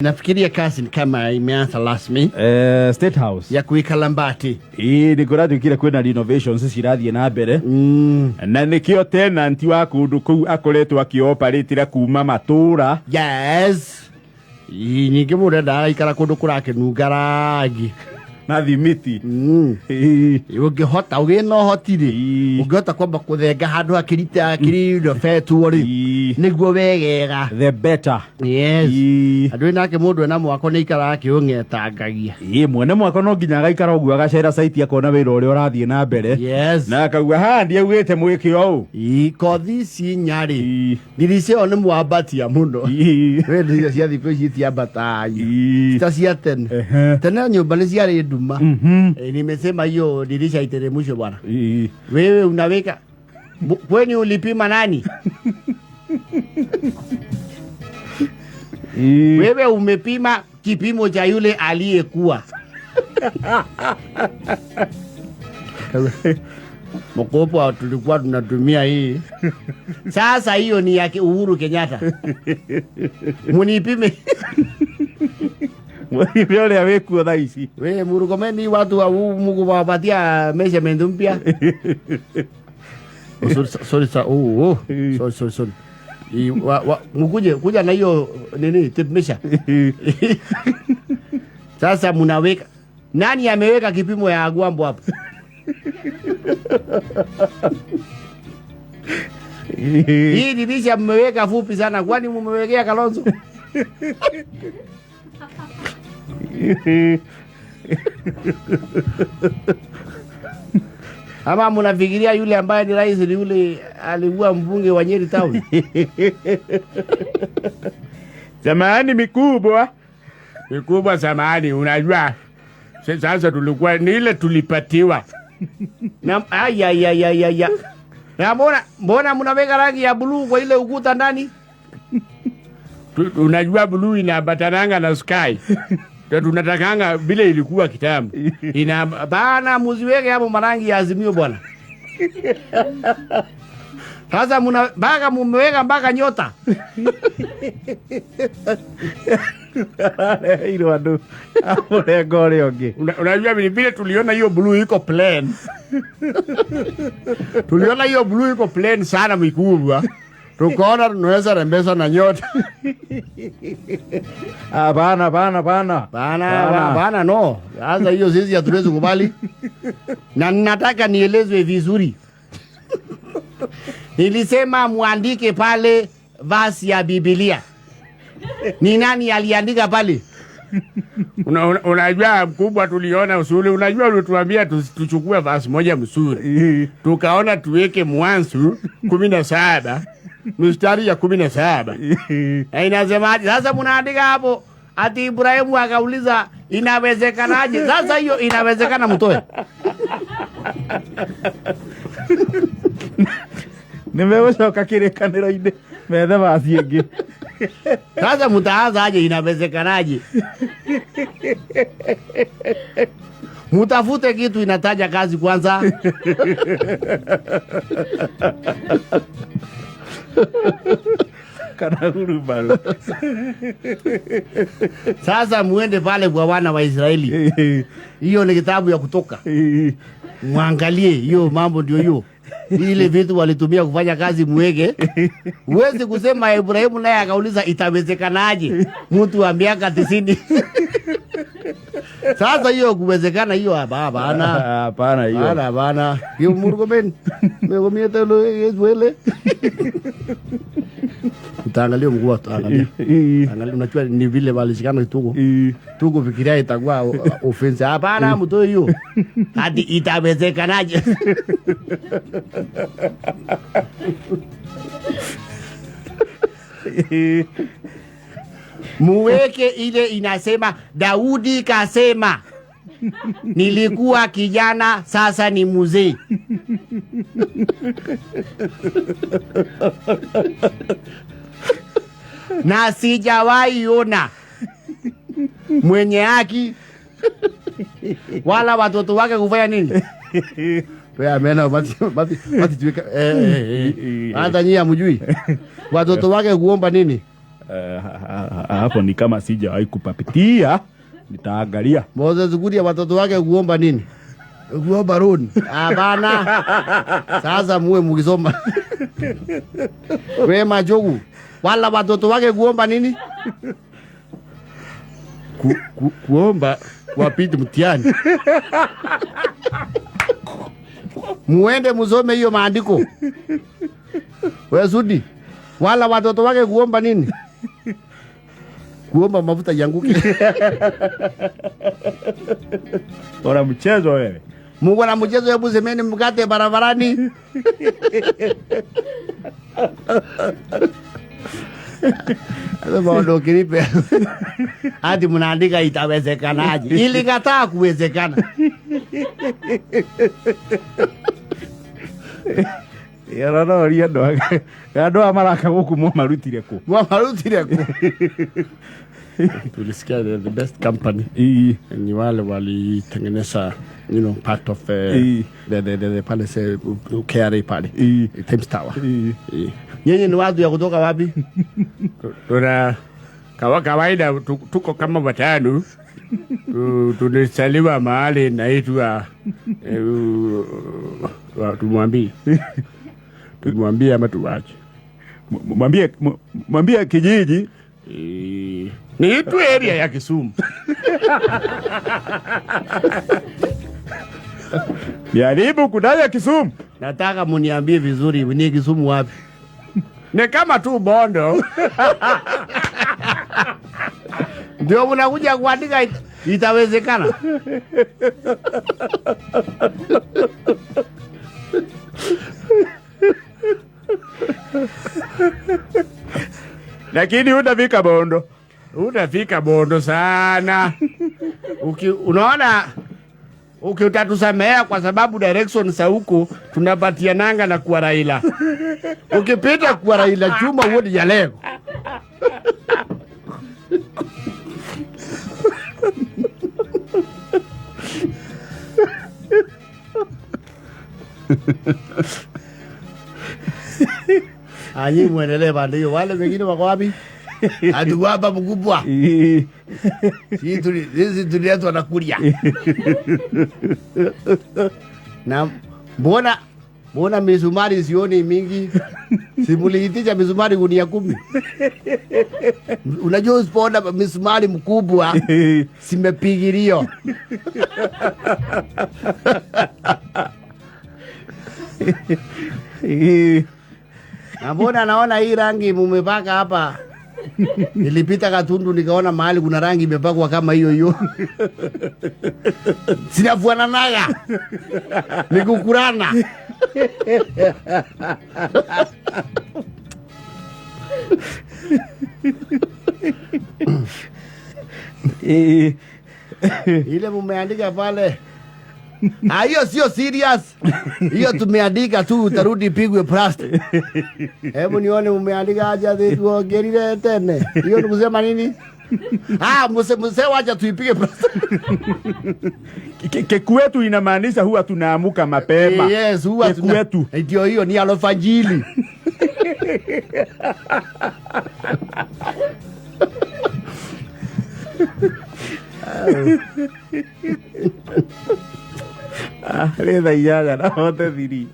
Nafikiria kazi ni kama imeanza rasmi State House ya kuikalambati. Ĩĩ, nĩ kũratuĩkire kwĩna renovations cirathiĩ na mbere na nĩkĩo tenant wa kũndũ kũu akoretwo akĩoparĩtĩra kuma matũra. Yes. Ii, nyingĩ mũndũ endaga aikara kũndũ kũrakĩnunga rangi na thimiti. Ĩĩ. Ũngĩhota ũgĩe na ũhoti rĩ, Ĩĩ. ũngĩhota kwamba kũthenga handũ hakĩrĩrobetwo rĩ, Ĩĩ. nĩguo wegega. The better. Yes. Ĩĩ. Andũ nake mũndũ ena mwako nĩ aikaraga akĩũng'etangagia. Ĩĩ, mwene mwako no nginya agaikara ũguo, agacera site, akona wĩra ũrĩa ũrathiĩ na mbere na akauga haha ndiaugĩte mwĩke ũũ. Ii, kothi ici inya rĩ, Ĩĩ. ndirica ĩyo nĩ mwambatia mũno. Ĩĩ. We ndirica cia thikũ ici itiambataga Ĩĩ. ta cia tene. Tene nyũmba nĩ ciarĩ nduma. Nimesema hiyo dirisha iteremshwe bwana. Ĩĩ. Wewe unaweka kweni ulipima nani? Ĩĩ. Wewe umepima kipimo cha yule aliyekuwa mkopo tulikuwa tunatumia hii. Sasa hiyo ni ya Uhuru Kenyatta, munipime. Mũrĩmi ũrĩa wĩkuo thaa ici. We Murkomen, watu wa mukuwapatia measurement mpya. Oh, sorry, sorry, sorry. Oh, oh. Sorry, sorry, sorry. Mukuje kuja na hiyo nini, tape measure. Sasa mnaweka, nani ameweka kipimo ya Agwambo hapo? Hii dirisha mmeweka fupi sana, kwani mmewekea Kalonzo? Ama mnafikiria yule ambaye ni rais ni yule alikuwa mbunge wa Nyeri Town? Samahani mikubwa. Mikubwa, samahani, unajua sasa tulikuwa ni ile tulipatiwa. Na ay ay ay ay ay. Na mbona mnaweka rangi ya bluu kwa ile ukuta ndani? Unajua bluu inaambatananga na sky. Ndio tunatakanga vile ilikuwa kitambo. Ina bana, muziweke hapo marangi ya Azimio bwana. Sasa muna mpaka mumeweka mpaka nyota. Areheirwo andũ a mũrengo ũrĩa ũngĩ. Unajua vile vile tuliona hiyo bluu iko plain. Tuliona hiyo bluu iko plain sana mikubwa. Tukaona tunaweza rembesa na nyota. Hapana, bana, bana. Bana, bana, bana, no. Sasa hiyo sisi hatuwezi kubali. Na nataka nielezwe vizuri. Nilisema muandike pale verse ya Biblia. Ni nani aliandika pale? Unajua mkubwa, tuliona usuli, unajua ulituambia tuchukue verse moja mzuri. Tukaona tuweke Mwanzo 17 mstari ya 17. Na inasemaje? Sasa mnaandika hapo ati Ibrahimu akauliza inawezekanaje? Sasa hiyo inawezekana mtoe. Nĩ megũcoka kĩrĩkanĩro-inĩ methe vaci ĩngĩ. Sasa mtaanza aje inawezekanaje? Mutafute kitu inataja kazi kwanza. Kana hurubaru. Sasa muende pale kwa wana wa Israeli. Hiyo ni kitabu ya Kutoka. Mwangalie hiyo mambo ndio hiyo. Ile vitu walitumia kufanya kazi muweke. Huwezi kusema Ibrahimu naye akauliza itawezekanaje mtu wa miaka 90. Sasa hiyo kuwezekana hiyo hapa hapana. Hapana hiyo. Hapana, hapana. Hiyo Murkomen. Mego lo yezuele. Utaangalia mkuu, utaangalia. Angalia, unajua ni vile walishikana tuko. Tuko fikiria itakuwa offense. Hapana, mtoe hiyo. Hadi itawezekanaje? Muweke ile inasema Daudi kasema nilikuwa kijana sasa ni mzee. Na sijawahi ona mwenye haki wala watoto wake kufanya nini? Wewe amena basi basi basi tuweka. Hata nyinyi hamjui. Watoto wake kuomba nini? Hapo ni kama sijawahi kupapitia, nitaangalia. Moses Kuria watoto wake kuomba nini? Kuomba loan. Hapana. Sasa muwe mukisoma. We Machogu, wala watoto wake kuomba nini? Kuomba wapite mtihani. Muende musome hiyo maandiko. We Sudi, wala watoto wake kuomba nini? Kuomba mafuta yanguke. Ora mchezo wewe. Mungu na mchezo, hebu semeni mkate barabarani. Sasa maondo kilipe. Hadi mnaandika itawezekanaje? Ilikataa kuwezekana. Yararoria andũ andũ aya maraka gũkũ mwamarutire kũ? Mwamarutire ku. Tulisikia the best company Ii. ni wale walitengeneza part of the palace, KRA pale. Ii. Times Tower. Ii. Nyinyi ni watu ya kutoka wapi? Tuna kawaida tuko kama watano. Tulizaliwa mahali inaitwa tumwambie ama tuwache? Mwambie, mwambie kijiji. Ni tu area ya Kisumu. Jaribu kudaya Kisumu. Nataka muniambie vizuri ni Kisumu wapi? Ni kama tu Bondo. Ndio mnakuja kuandika itawezekana. Lakini utafika Bondo. Utafika Bondo sana. Unaona utatusamea kwa sababu direction za huko tunapatiananga na kwa Raila. Ukipita kwa Raila chuma huo ya leo. Anyi muendelee pande hiyo, wale wengine wako wapi? Hatuko hapa mkubwa. Sisi tuliletwa na Kuria. Na mbona misumari sioni mingi? Simuliitisha misumari gunia 10. Unajua usipoona misumari mkubwa simepigirio. Na mbona naona hii rangi mumepaka hapa? Nilipita Gatundu nikaona mahali kuna rangi imepakwa kama hiyo hiyo. Sinafuananaga. Nikukurana. Ile mumeandika pale. Hiyo sio serious. Hiyo tumeandika tu utarudi pigwe plaster. Hebu nione umeandika aje tuongerire tene. Hiyo ni kusema nini? Mse wacha tuipige plaster. Kekwetu inamaanisha huwa tunaamuka mapema. Yes, huwa kekwetu. Ndio hiyo ni alfajiri. Rä thaa inyanya na hote thiri.